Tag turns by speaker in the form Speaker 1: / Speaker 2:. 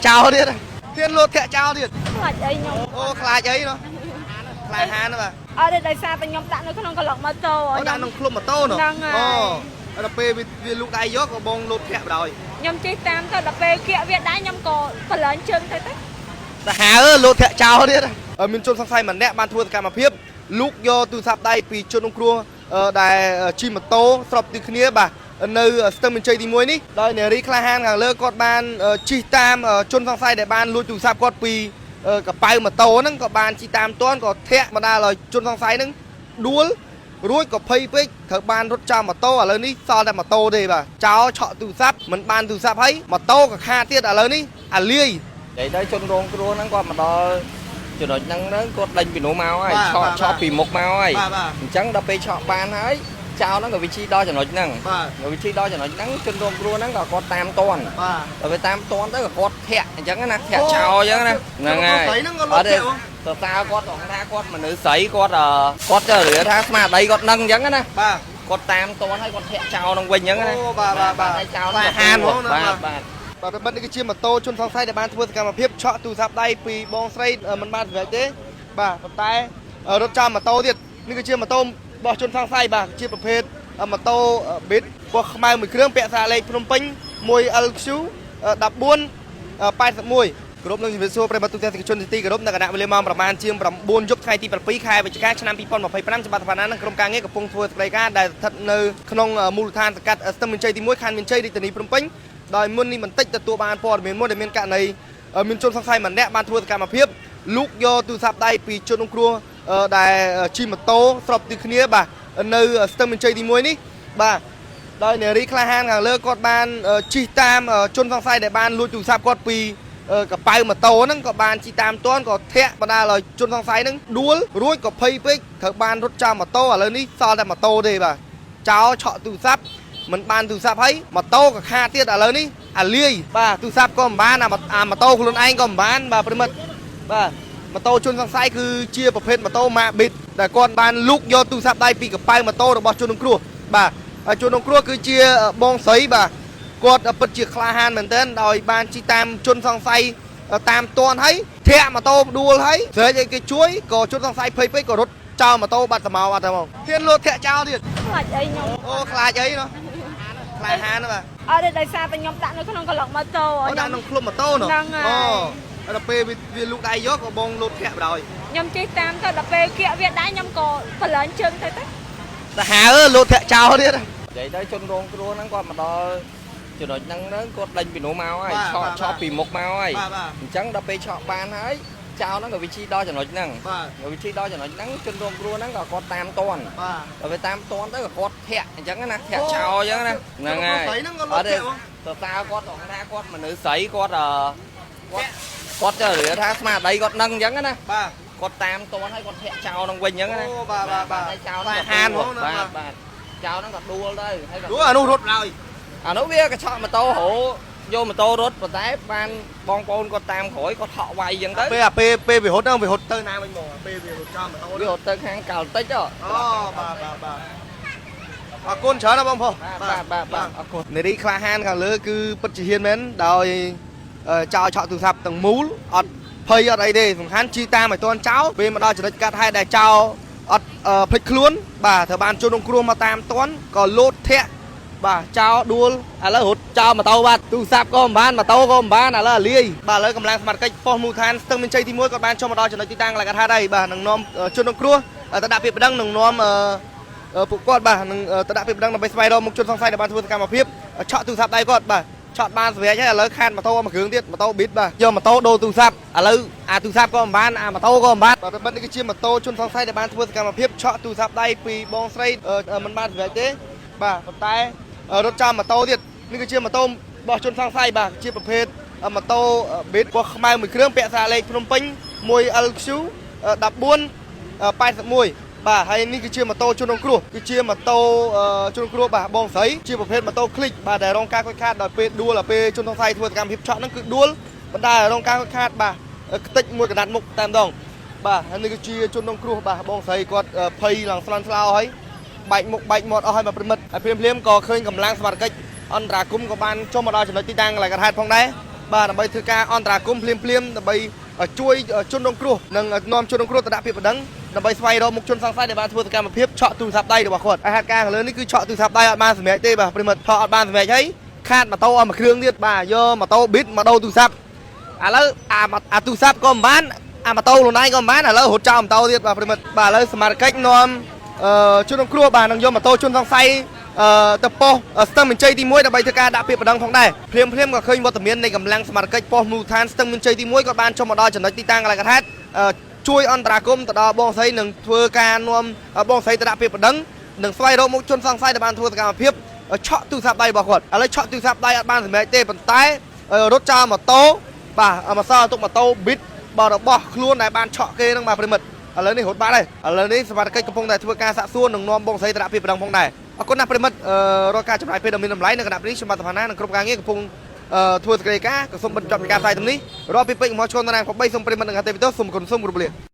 Speaker 1: ចោលទៀតហ៊ានលោតធាក់ចោលទៀត
Speaker 2: ខ្លាចអីខ្ញុំ
Speaker 1: អូខ្លាចអីនោះខ្លាចហានបាទ
Speaker 2: អត់ទេដោយសារតែខ្ញុំដាក់នៅក្នុងក្លុកម៉ូតូ
Speaker 1: អូដាក់ក្នុងឃ្លុំម៉ូតូនោះ
Speaker 2: ហ្នឹងហើយ
Speaker 1: អូដល់ពេលវាលូកដៃយកក៏បងលោតធាក់បណ្ដោយ
Speaker 2: ខ្ញុំជិះតាមទៅដល់ពេលគៀកវាដែរខ្ញុំក៏បលែងជើងទៅទៅ
Speaker 1: សាហាវលោតធាក់ចោលទៀតមានជនសង្ស័យម្នាក់បានធ្វើសកម្មភាពលូកយកទូរស័ព្ទដៃពីជនរងគ្រោះដែលជិះម៉ូតូស្របទីគ្នាបាទនៅស្ទឹងមានជ័យទី1នេះដោយនារីក្លាហានខាងលើគាត់បានជិះតាមជនសង្ស័យដែលបានលួចទូរស័ព្ទគាត់ពីកប៉ៅម៉ូតូហ្នឹងក៏បានជិះតាមទាន់ក៏ធាក់មកដល់ឲ្យជនសង្ស័យហ្នឹងដួលរួចក៏ភ័យពេកត្រូវបានរត់ចោលម៉ូតូឥឡូវនេះសល់តែម៉ូតូទេបាទចោលឆក់ទូរស័ព្ទមិនបានទូរស័ព្ទហើយម៉ូតូក៏ខាតទៀតឥឡូវនេះអាលាយ
Speaker 3: និយាយទៅជនរងគ្រោះហ្នឹងគាត់មកដល់ចំណុចហ្នឹងទៅគាត់ដេញពីនោះមកហើយ
Speaker 1: បាទ
Speaker 3: ឆក់
Speaker 1: បាទ
Speaker 3: ឆក់ពីមុខមកហើយ
Speaker 1: បាទបាទ
Speaker 3: អញ្ចឹងដល់ពេលឆក់បានហើយចោលហ្នឹងក៏វាជីដល់ចំណុចហ្នឹង
Speaker 1: បាទ
Speaker 3: ក៏វាជីដល់ចំណុចហ្នឹងជនរងគ្រោះហ្នឹងក៏គាត់តាមតន់
Speaker 1: បាទ
Speaker 3: ដល់ពេលតាមតន់ទៅក៏គាត់ធាក់អញ្ចឹងណាធាក់ចោលអញ្ចឹងណាហ្នឹងហើយ
Speaker 1: ស្រីហ្នឹងក៏លោតធាក់ហ៎
Speaker 3: សរសើរគាត់ត្រង់ថាគាត់មនុស្សស្រីគាត់គាត់ទៅរៀថាស្មារតីគាត់នឹងអញ្ចឹងណា
Speaker 1: បាទ
Speaker 3: គាត់តាមតន់ហើយគាត់ធាក់ចោលហ្នឹងវិញអញ្ចឹងណា
Speaker 1: អូបាទបាទបាទ
Speaker 3: ហើយចោលហ្នឹង
Speaker 1: ក្លាហានហ្មងណា
Speaker 3: បាទបាទ
Speaker 1: បាទប្រិមិត្តនេះគឺជាម៉ូតូជនសង្ស័យដែលបានធ្វើសកម្មភាពឆក់ទូរស័ព្ទដៃពីបងស្រីមិនបានសម្រេចទេបាទប៉ុន្តែរត់ចោលម៉ូតូទៀតនេះគឺជាម៉ូតូរបស់ជនសង្ស័យបាទជាប្រភេទម៉ូតូ Beat ពណ៌ខ្មៅមួយគ្រឿងពាក់ស្លាកលេខភ្នំពេញ 1LQ 14 81គ្រប់នឹងជំរាបសួរប្រិយមិត្តទូទាំងសកម្មជនទីគោរពនៅគណៈវេលាម៉ោងប្រមាណជាង9យប់ថ្ងៃទី7ខែវិច្ឆិកាឆ្នាំ2025ច្បាប់សភានឹងក្រុមការងារកំពុងធ្វើសេចក្តីការដែលស្ថិតនៅក្នុងមូលដ្ឋានសង្កាត់ស្ទឹងមានជ័យទី1ខណ្ឌមានជ័យរាជធានីភ្នំពេញដោយមុននេះបន្តិចទទួលបានព័ត៌មានមួយដែលមានករណីមានជនសង្ស័យម្នាក់បានធ្វើសកម្មភាពលូកយកទូរស័ព្ទដៃពីជនរងគ្រោះដែលជិះម៉ូតូស្របទីគ្នាបាទនៅស្ទឹងមានជ័យទី1នេះបាទដោយនារីក្លាហានខាងលើគាត់បានជិះតាមជនសង្ស័យដែលបានលួចទូរស័ព្ទគាត់ពីកប៉ៅម៉ូតូហ្នឹងក៏បានជិះតាមទាន់ក៏ធាក់បណ្ដាលឲ្យជនសង្ស័យហ្នឹងដួលរួចក៏ភ័យពេកត្រូវបានរត់ចោលម៉ូតូឥឡូវនេះសល់តែម៉ូតូទេបាទចោលឆក់ទូរស័ព្ទមិនបានទូរស័ព្ទហើយម៉ូតូក៏ខាតទៀតឥឡូវនេះអាលាយបាទទូរស័ព្ទក៏មិនបានអាម៉ូតូខ្លួនឯងក៏មិនបានបាទប្រិមិត្តបាទម៉ូតូជនសង្ស័យគឺជាប្រភេទម៉ូតូម៉ាកប៊ីតដែលគាត់បានលូកយកទូរស័ព្ទដៃពីកប៉ៅម៉ូតូរបស់ជនរងគ្រោះបាទហើយជនរងគ្រោះគឺជាបងស្រីបាទគាត់ពិតជាក្លាហានមែនទែនដោយបានជិះតាមជនសង្ស័យតាមទាន់ហើយធាក់ម៉ូតូដួលហើយស្រែកឲ្យគេជួយក៏ជនសង្ស័យភ័យពេកក៏រត់ចោលម៉ូតូបាត់សមោបាត់តែមកហ៊ានលោតធាក់ចោលទៀត
Speaker 2: ខ្លាចអីខ្ញុំ
Speaker 1: អូខ្លាចអីនោះខ្លាចហានបាទ
Speaker 2: អត់ទេដោយសារតែខ្ញុំដាក់នៅក្នុងក្លុកម៉ូតូ
Speaker 1: អូដាក់ក្នុងឃ្លុំម៉ូតូនោះ
Speaker 2: ហ្នឹងហើយ
Speaker 1: អូដល់ពេលវាលូកដៃយកក៏បងលោតធាក់បណ្ដោយ
Speaker 2: ខ្ញុំជិះតាមទៅដល់ពេលគៀកវាដែរខ្ញុំក៏បលែងជើងទៅទៅ
Speaker 1: សាហាវលោតធាក់ចោលទៀត
Speaker 3: និយាយទៅជនរងគ្រោះហ្នឹងគាត់មកដល់ចំណុចហ្នឹងទៅគាត់ដេញពីនោះមកហើយ
Speaker 1: បាទ
Speaker 3: ឆក់
Speaker 1: បាទ
Speaker 3: ឆក់ពីមុខមកហើយ
Speaker 1: បាទបាទ
Speaker 3: អញ្ចឹងដល់ពេលឆក់បានហើយចោលហ្នឹងក៏វាជីដល់ចំណុចហ្នឹង
Speaker 1: បាទ
Speaker 3: ក៏វាជីដល់ចំណុចហ្នឹងជនរងគ្រោះហ្នឹងក៏គាត់តាមតន់
Speaker 1: បាទ
Speaker 3: ដល់ពេលតាមតន់ទៅក៏គាត់ធាក់អញ្ចឹងណាធាក់ចោលអញ្ចឹងណាហ្នឹងហើយ
Speaker 1: ស្រីហ្នឹងក៏លោតធាក់ហ៎
Speaker 3: សរសើរគាត់ត្រង់ថាគាត់មនុស្សស្រីគាត់គាត់គាត់ទៅរៀថាស្មារតីគាត់នឹងអញ្ចឹងណា
Speaker 1: បាទ
Speaker 3: គាត់តាមតន់ហើយគាត់ធាក់ចោលហ្នឹងវិញអញ្ចឹងណា
Speaker 1: អូបាទបាទបាទ
Speaker 3: ហើយចោលហ្នឹង
Speaker 1: ក្លាហានហ្មងណា
Speaker 3: បាទបាទចោលហ្នឹងក៏ដួលទៅហើយក៏
Speaker 1: ដួលអានោះរត់បណ្ដោយ
Speaker 3: អានោះវាកញ្ឆក់ម៉ូតូរយកម៉ូតូរត់ប៉ុន្តែបានបងប្អូនគាត់តាមក្រោយគាត់ហក់វាយអញ្ចឹងទៅ
Speaker 1: ពេលអាពេលពេលវារត់ហ្នឹងវារត់ទៅណាវិញមកពេលវារត់ចោលម៉ូតូ
Speaker 3: វារត់ទៅខាងកាល់តិចហ៎
Speaker 1: អូបាទបាទបាទអរគុណច្រើនណាស់បងប្រុស
Speaker 3: បាទបាទបាទអរគុណ
Speaker 1: នារីក្លាហានខាងលើគឺពិតជាហ៊ានមែនដោយចោលឆក់ទូរស័ព្ទទាំងមូលអត់ភ័យអត់អីទេសំខាន់ជីតាមឲ្យទាន់ចោលពេលមកដល់ចំណុចកាត់ហេតុដែលចោលអត់ភ្លេចខ្លួនបាទត្រូវបានជនរងគ្រោះមកតាមទាន់ក៏លោតធាក់បាទចោលដួលឥឡូវរត់ចោលម៉ូតូបាទទូរស័ព្ទក៏មិនបានម៉ូតូក៏មិនបានឥឡូវអាលាយបាទឥឡូវកម្លាំងសមត្ថកិច្ចប៉ុស្តិ៍មូលដ្ឋានស្ទឹងមានជ័យទី1ក៏បានចុះមកដល់ចំណុចទីតាំងកន្លែងកាត់ហេតុហើយបាទនឹងនាំជនរងគ្រោះទៅដាក់ពាក្យប្តឹងនឹងនាំពួកគាត់បាទនឹងទៅដាក់ពាក្យប្តឹងដើម្បីស្វែងរកមុខជនសង្ស័យដែលបានធ្វើសកម្មភាពឆក់ទូរស័ព្ទដៃគាត់បាទឆក់បានសម្រេចហើយឥឡូវខាតម៉ូតូមួយគ្រឿងទៀតម៉ូតូប៊ីតបាទយកម៉ូតូដូរទូរស័ព្ទឥឡូវអាទូរស័ព្ទក៏មិនបានអាម៉ូតូក៏មិនបានបាទប្រិមិត្តនេះគឺជាម៉ូតូជនសង្ស័យដែលបានធ្វើសកម្មភាពឆក់ទូរស័ព្ទដៃពីបងស្រីមិនបានសម្រេចទេបាទប៉ុន្តែរត់ចោលម៉ូតូទៀតនេះគឺជាម៉ូតូរបស់ជនសង្ស័យបាទជាប្រភេទម៉ូតូប៊ីតពណ៌ខ្មៅមួយគ្រឿងពាក់ស្លាកលេខភ្នំពេញ 1LQ 14 81បាទហើយនេះគឺជាម៉ូតូជនរងគ្រោះគឺជាម៉ូតូជនរងគ្រោះបាទបងស្រីជាប្រភេទម៉ូតូคลิกបាទដែលរងការខូចខាតដោយពេលដួលដល់ពេលជនសង្ស័យធ្វើសកម្មភាពឆក់ហ្នឹងគឺដួលបណ្ដាលឲ្យរងការខូចខាតបាទខ្ទេចមួយកណ្ដាត់មុខតែម្ដងបាទហើយនេះគឺជាជនរងគ្រោះបាទបងស្រីគាត់ភ័យឡើងស្លន់ស្លោហើយបែកមុខបែកមាត់អស់ហើយមកប្រិមិត្តហើយភ្លាមៗក៏ឃើញកម្លាំងសមត្ថកិច្ចអន្តរាគមន៍ក៏បានចុះមកដល់ចំណុចទីតាំងកន្លែងកើតហេតុផងដែរ បាទដើម្បីធ្វើការអន្តរាគមន៍ភ្លាមភ្លាមៗដើម្បីជួយជនរងគ្រោះនិងនាំជនរងគ្រោះទៅដាក់ពាក្យបណ្ដឹងដើម្បីស្វែងរកមុខជនសង្ស័យដែលបានធ្វើសកម្មភាពឆក់ទូរស័ព្ទដៃរបស់គាត់ហើយហេតុការណ៍ខាងលើនេះគឺឆក់ទូរស័ព្ទដៃអត់បានសម្រេចទេបាទប្រិមិត្តឆក់អត់បានសម្រេចហើយខាតម៉ូតូអស់មួយគ្រឿងទៀតបាទយកម៉ូតូប៊ីតមកដូរទូរស័ព្ទ ឥឡូវអាអាទូរស័ព្ទក៏មិនបានអាម៉ូតូខ្លួនឯងក៏មិនបានឥឡូវរត់ចោលម៉ូតូទៀតបាទប្រិមិត្តបាទឥឡូវសមាជិកនាំអឺជនរងគ្រោះបាទនឹងយកម៉ូតូជនសង្ស័យអឺទៅប៉ុស្តិ៍ស្ទឹងមានជ័យទី1ដើម្បីធ្វើការដាក់ពាក្យបណ្ដឹងផងដែរភ្លាមភ្លាមក៏ឃើញវត្តមាននៃកម្លាំងសមាជិកប៉ុស្តិ៍មូលដ្ឋានស្ទឹងមានជ័យទី1ក៏បានចុះមកដល់ចំណុចទីតាំងកន្លែងកថាជួយអន្តរាគមន៍ទៅដល់បងស្រីនឹងធ្វើការនាំបងស្រីទៅដាក់ពាក្យបណ្ដឹងនិងស្វែងរកមុខជនសង្ស័យដែលបានធ្វើសកម្មភាពឆក់ទូរស័ព្ទដៃរបស់គាត់ឥឡូវឆក់ទូរស័ព្ទដៃអត់បានសម្រេចទេប៉ុន្តែរត់ចោលម៉ូតូ បាទមកសល់ទុកម៉ូតូប៊ីតបាទរបស់ខ្លួនដែលបានឆក់គេហ្នឹងបាទប្រិមិត្តឥឡូវនេះរត់បាត់ហើយឥឡូវនេះសមត្ថកិច្ចកំពុងតែធ្វើការសាកសួរនិងនាំបងស្រីទៅដាក់ពាក្យបណ្ដឹងផងដែរអរគុណណាស់ប្រិមិត្តអឺរាល់ការចំណាយពេលដ៏មានតម្លៃនៅគណៈនេះខ្ញុំបាទសវណ្ណានិងក្រុមការងារកំពុងអឺធ្វើសកម្មភាពក៏សូមបញ្ចប់នៃការផ្សាយទំនេះរាល់ពីពេជ្រកំហុសឆ្គងតំណាង8សូមប្រិមិត្តនិងអតិថិជនសូមគុណសូមគោរពលា។